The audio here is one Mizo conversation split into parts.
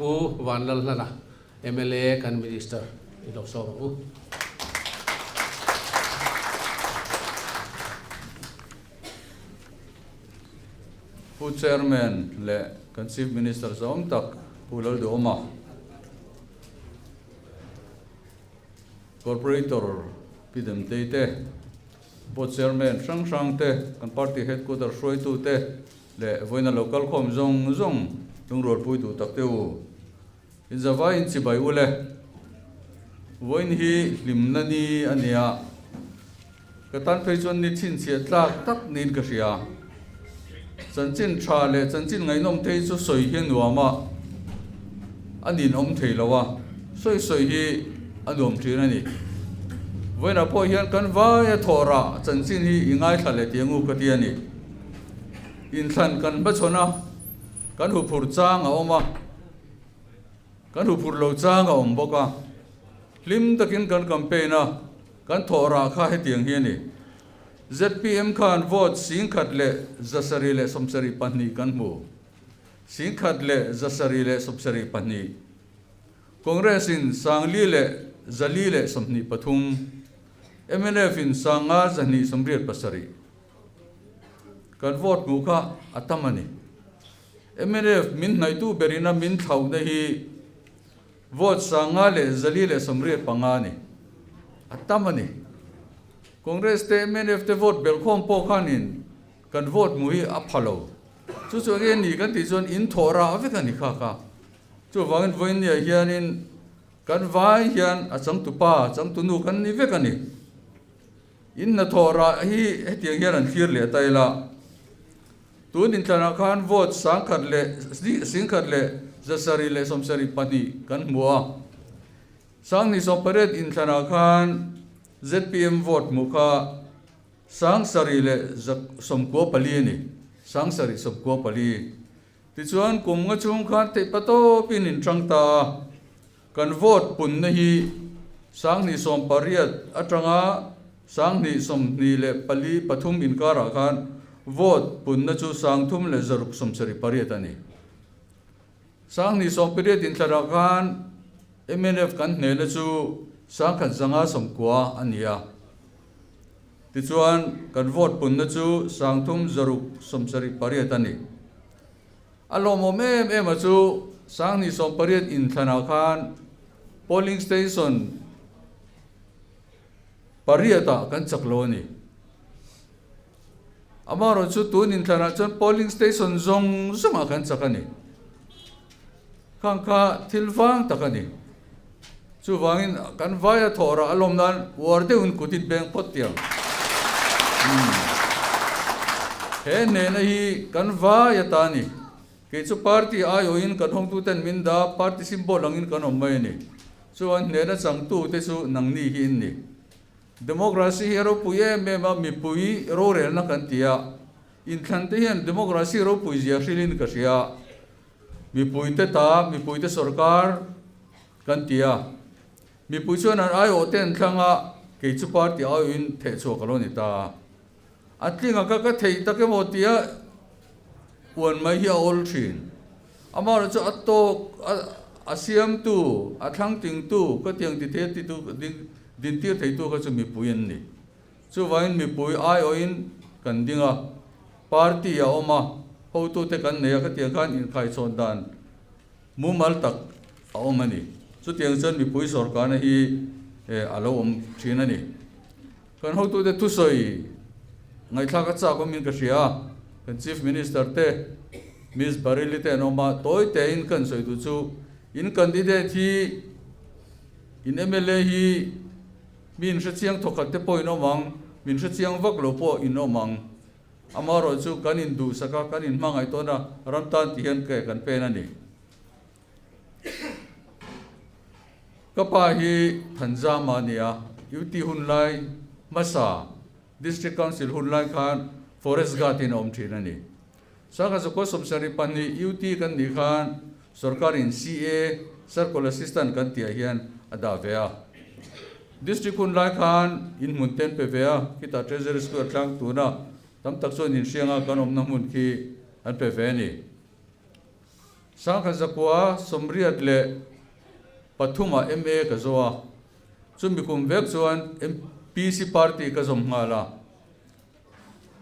Pu Vanlalhlana, mla kan Minister i lo sawm ang u. Pu Chairman leh kan Chief Minister zawng tak Pu Lalduhawma, Corporator Pi Demtei te, Board Chairman hrang hrang te, kan Party Headquarter hruaitu te leh vawiina lo kal khawm zawng zawng lungrualpui duh tak te u. Inzavai in chibai u le. Vawiin hi hlimna ni a nia. Ka tan phei chuan ni chhinchhiah tlak tak niin ka hria. Chanchin tha leh chanchin ngaihnawm te hi chu sawi hi a nuam a, a ninawm thei lo a, sawi sawi hi a nuam thin a ni. Vawiinah pawh hian kan vaia thawh rah chanchin hi i ngaithla leh tih angu ka ti a ni. Inthlan kan hmachhawn a, kan huphurh chang a awm a, kan huphurh lo chang a awm bawk a. Hlim takin kan campaign a, kan thawh rah kha hetiang hi a ni. Zpm khan vote 1772 kan hmu. 1772. Congress in 4423, mnf in 5287. Kan vote hmuh kha a tam a ni. Mnf min hnaihtu berin a min thlauhna hi Vote 5485 a ni. A tam a ni. Congress te mnf te vote belhkhawm pawh khanin kan vote hmuh hi a pha lo. Chu chu enge ni kan tih chuan in thawh rah vek a ni kha kha. Chuvangin vawinia hianin kan vai hian a changtupa, changtunu kan ni vek a ni. In hnathawh rah hi hetiang hian an thlir leh ta ila. Tun inthlanah khan vote 1772 kan hmu a. 2018 inthlanah khan zpm vote hmuh kha 7904 a ni, 794. Tichuan kum nga chung khan theih patawpin inṭang ta a, kan vote punna hi 2018 aṭanga 2024 pathum inkarah khan vote punna chu 3678 a ni. 2018 inthlanah khan mnf kan hnehna chu 1590 a ni a. Tichuan, kan vote punna chu 3678 a ni. A lawmawm em em a chu 2018 inthlanah khan polling station pariatah kan chak lo a ni. Amaherawhchu chu tun inthlanah chuan polling station zawng zawngah kan chak a ni. Khang kha thil vang tak a ni. Chuvangin kan vaia thawh rah a lawm nan uar deuhin kut in beng phawt tiang. He hnehna hi kan vai ata a ni. Kei chu party aiawhin kan hawngtuten min dah, party symbol angin kan awm mai a ni. Chuan hnehna changtute chu nangni hi in ni. Democracy hi a ropui em em a, mipui rorelna kan ti a. Inthlan te hian democracy ropui zia hrilhin ka hria. Mipuite ta, mipuite sorkar kan ti a. Mipui chuan an aiawh te an thlang a, kei chu party aiawhin theh chhuak a lo ni ta. A tlinga ka ka theih tak emaw tia uan mai hi a awl thin. Amaherawhchu chu a tawk a a siamtu, a thlang tingtu, ka tiang ti thei titu dintir theitu kha chu mipui an ni. Chuvangin mipui aiawhin kan ding a, party a awm a, hotute kan nei a, khatiang khan inkhaichhawn dan mumal tak a awm a ni. Chutiang chuan mipui sawrkarna hi a lo awm thin a ni. Kan hotute thusawi ngaihthlak a chak awmin ka hria a, kan Chief Minister te, Miss Baryli te an awm a, tawi tein kan sawi duh chu in candidate hi, in mla hi, Mi in hrechiang thawkhat te pawh in awm ang, min hrechiang vak lo pawh in awm ang. Amaherawh chu kan in duhsak a, kan in hmangaih tawn a, ram tan ti hian ke kan pen a ni. Ka pa hi Thanzama a ni a, UT hun lai hmasa District Council hun lai khan Forest Guard in a awm thin a ni. Sangha Zakua 72 UT kan nih khan sorkarin CA, Circle Assistant, kan tihah hian a dah ve a. District hun lai khan in hmun te an pe ve a, khitah Treasury Square tlang tuna tam tak chuan inhrianga kan awmna hmun khi an pe ve a ni. 1983 ah MA ka zo a, chumi kum vek chuan PC party ka zawm nghal a.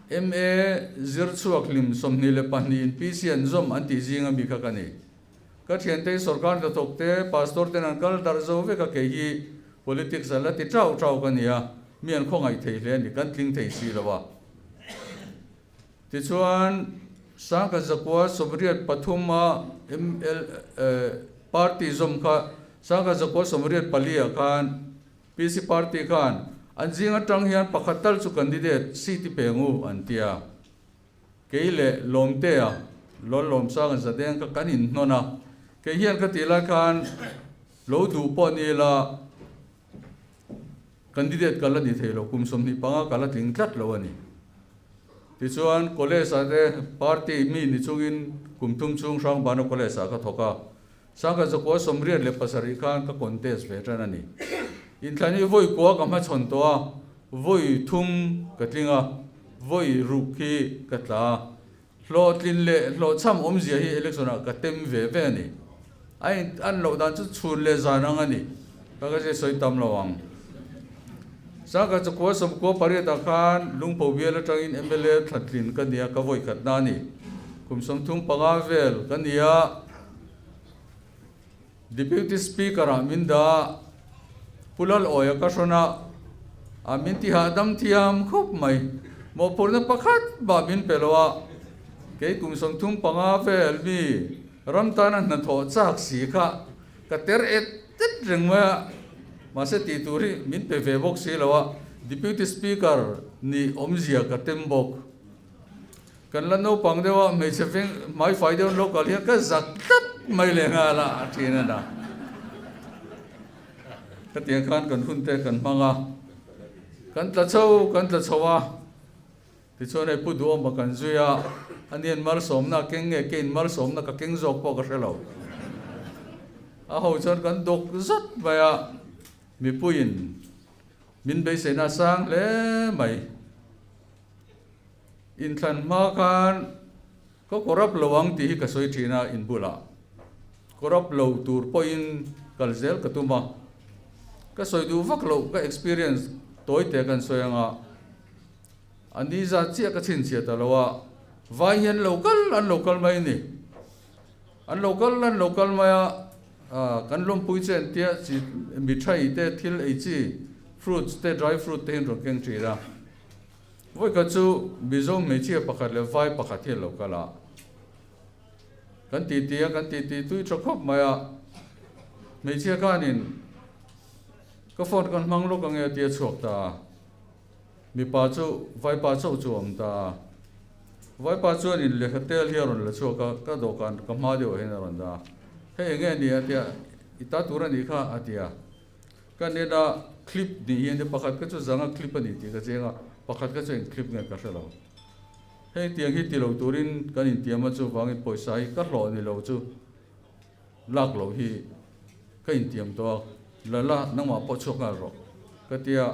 MA zir chhuak hlim 22 in PC an zawm an tih zinga mi kha ka ni. Ka thiantei sorkar hnathawk te, pastor ten an kal darh zo vek a, kei hi politics a la ti tau tau ka ni a, mi an khawngaih thei hle a ni, kan tling thei si lo a. Tichuan, 1983 a ML party zawm kha 1984 ah khan PC party khan an zing atang hian pakhat tal chu candidate seat i peng u an ti a. Kei leh Lawmtea, Lawlawmsang Zadeng kha kan inhnawn a. Kei hian ka tih lai khan lo duh pawh ni ila Candidate ka la ni thei lo, kum 25 ka la tling tlat lo a ni. Tichuan, college ah te party mi ni chungin kum thum chhung Hrangbana College ah ka thawk a. 1987 khan ka contest ve tan a ni. Inthlan hi vawi kua ka hmachhawn tawh a, vawi thum ka tling a, vawi ruk hi ka tla a. Hlawhtlin leh hlawhchham awmzia hi election ah ka tem ve ve a ni. A in an loh dan chu chhun leh zan ang a ni. Ka ka zia sawi tam lo ang. 1998 ah khan Lungpho bial atangin mla thlatlin ka nia ka vawi khat na a ni. Kum 35 vel ka nia Deputy Speaker ah min dah a, Pu Lalawia ka hrawn a, a min ti hahdam thiam khawp mai. Mawhphurhna pakhat mah min pe lo a, kei kum 35 vel mi ram tana hnathawh chak si kha ka ter et et reng mai a, mahse tih tur hi min pe ve bawk si lo a, Deputy Speaker nih awmzia ka tem bawk. Kan la naupang deuh a, hmeichhe veng hmaifai deuh an lo kal hian ka zak tlat mai leh nghal a, a ṭhin a na. Khatiang khan kan hun te kan hmang a, kan tla chho kan tla chho a, tichuan hei Pu Duhawma kan zui a, ani an malsawmna a keng nge keiin malsawmna ka keng zawk pawh ka hre lo. A ho chuan kan dawk zat mai a, mipuiin min beiseina a sang hle mai. Inthlan hma khan ka corrupt lo ang tih hi ka sawi thin a, in bulah corrupt lo tur pawhin kal zel ka tum a, ka sawi duh vak loh ka experience tawi te kan sawi ang a, a ni zat chiah ka chhinchhiah ta lo a, vai hi an lo kal an lo kal mai a ni, an lo kal an lo kal mai a, kan lawmpui che an tia chi mithai te thil ei chi fruits te dry fruit te hi an rawn keng thin a. Vawikhat chu Mizo hmeichhia pakhat leh vai pakhat hi an lo kal a, kan titi a, kan titi tui tha khawp mai a, hmeichhia khanin ka phone kan hmang lawk ange a ti a chhuak ta a, mipa chu vaipa chauh chu a awm ta a, vaipa chuanin lehkha tel hi a rawn la chhuak a, ka dawhkan ka hma deuh ah hian a rawn dah a, hei enge a ni a ti a, i ta tur a nih kha a ti a. Ka nena clip nih hi a ni, pakhat kha chu zanga clip a ni tih ka chiang a, pakhat kha chu eng clip nge ka hre lo. Hei tiang hi ti lo turin kan intiam a, chuvangin pawisa hi ka hlawh ni lo chu lak loh hi ka intiam tawh a, la la nangmah pawh chhuak nghal rawh ka ti a,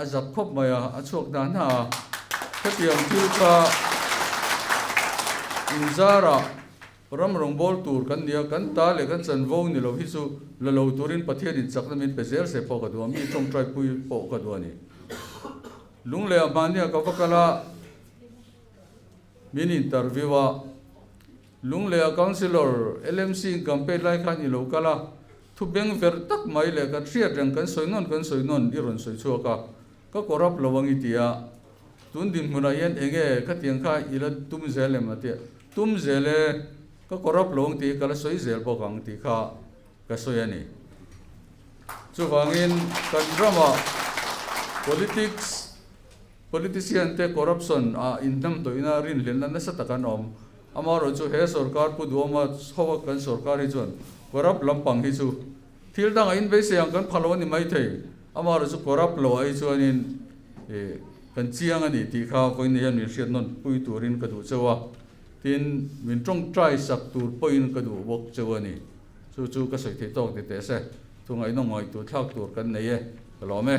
a zak khawp mai a, a chhuak hna hna a, khatiang thil kha inzarah Ram rawngbâwl tûr kan ni a, kan ta leh kan chanvo ni lo hi chu la lo tûrin Pathianin chakna min pe zêl se pawh ka duh a, mi ṭawngṭaipui pawh ka duh a ni. Lunglei ah hmahnia ka va kal a, min interview a, Lunglei ah Councillor LMC in campaign lai khan i lo kal a, thu beng verh tak mai leh kan hriat reng kan sawi nawn kan sawi nawn i rawn sawi chhuak a, ka corrupt lo ang i ti a, tun dinhmunah hian eng nge khatiang kha i la tum zel em a ti a. Tum zel e, ka corrupt lo ang tih hi ka la sawi zel bawk ang tih kha ka sawi a ni. Chuvangin kan ramah politics, politician te corruption ah inhnamhnawihna rinhlelhna nasa tak an awm. Amaherawhchu chu he sorkar Pu Duhawma chho a kan sorkar hi chuan corrupt lampang hi chu thil dangah inbeisei ang kan pha lo a ni maithei. Amaherawhchu chu corrupt lo ah hi chuanin Kan chiang a ni tih kha vawiin hian min hriat nawn pui turin ka duh cheu a, tin, min tawngtai sak tur pawhin ka duh bawk cheu a ni. Chu chu ka sawi theih tawk ti teh se, thu ngaihnawm ngaihtuah thlak tur kan nei e, ka lawm e.